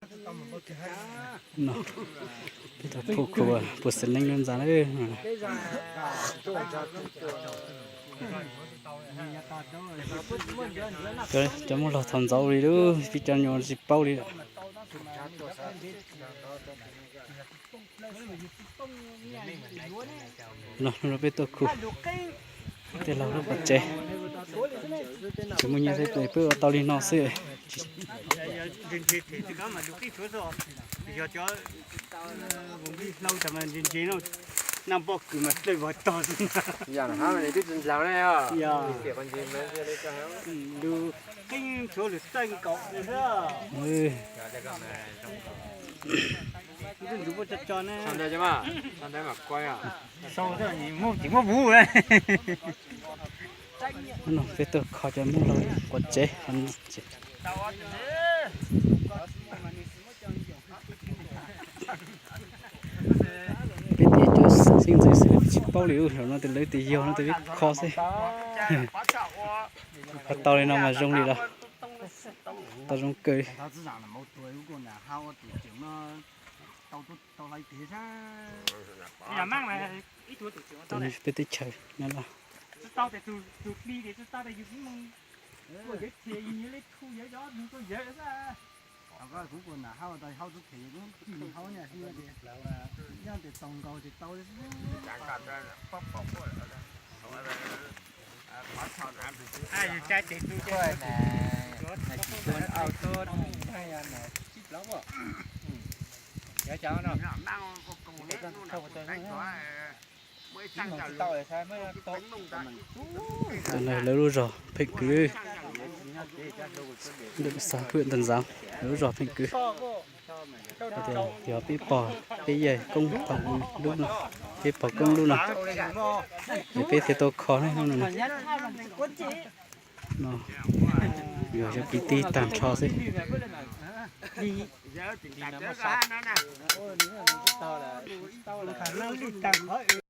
No, peb tau phuj khu puas xees neej ntxas na. Cov muaj log thaum ntxauv li lub pib cov nyuam tsis paub li. No, no peb tuaj khu tej laug lub qhov tsev. Tsis muaj nyiaj xwb peb ua tau li no xwb. Lus qeeb tshuav lus txawj nkaus xwb. Peb tuaj kho cov muaj log quav tsev. Peb tias cov xeeb ntxwv xwb tsis paub li, lawv no tias lawv tias yog no tias peb kho xwb. Kho tau li no mas zoo li los tau zoo kawg. Peb teb chaws no los Lawv lub zos pheej kwv, xav hwj ntag ntxav, lawv lub zos pheej kwv. Yog peb pog peb yawg koob thaum lub no, peb pog koob lub no, es peb thiaj tau kho ne lub no. No yog cov kwv tij tag nrho xwb.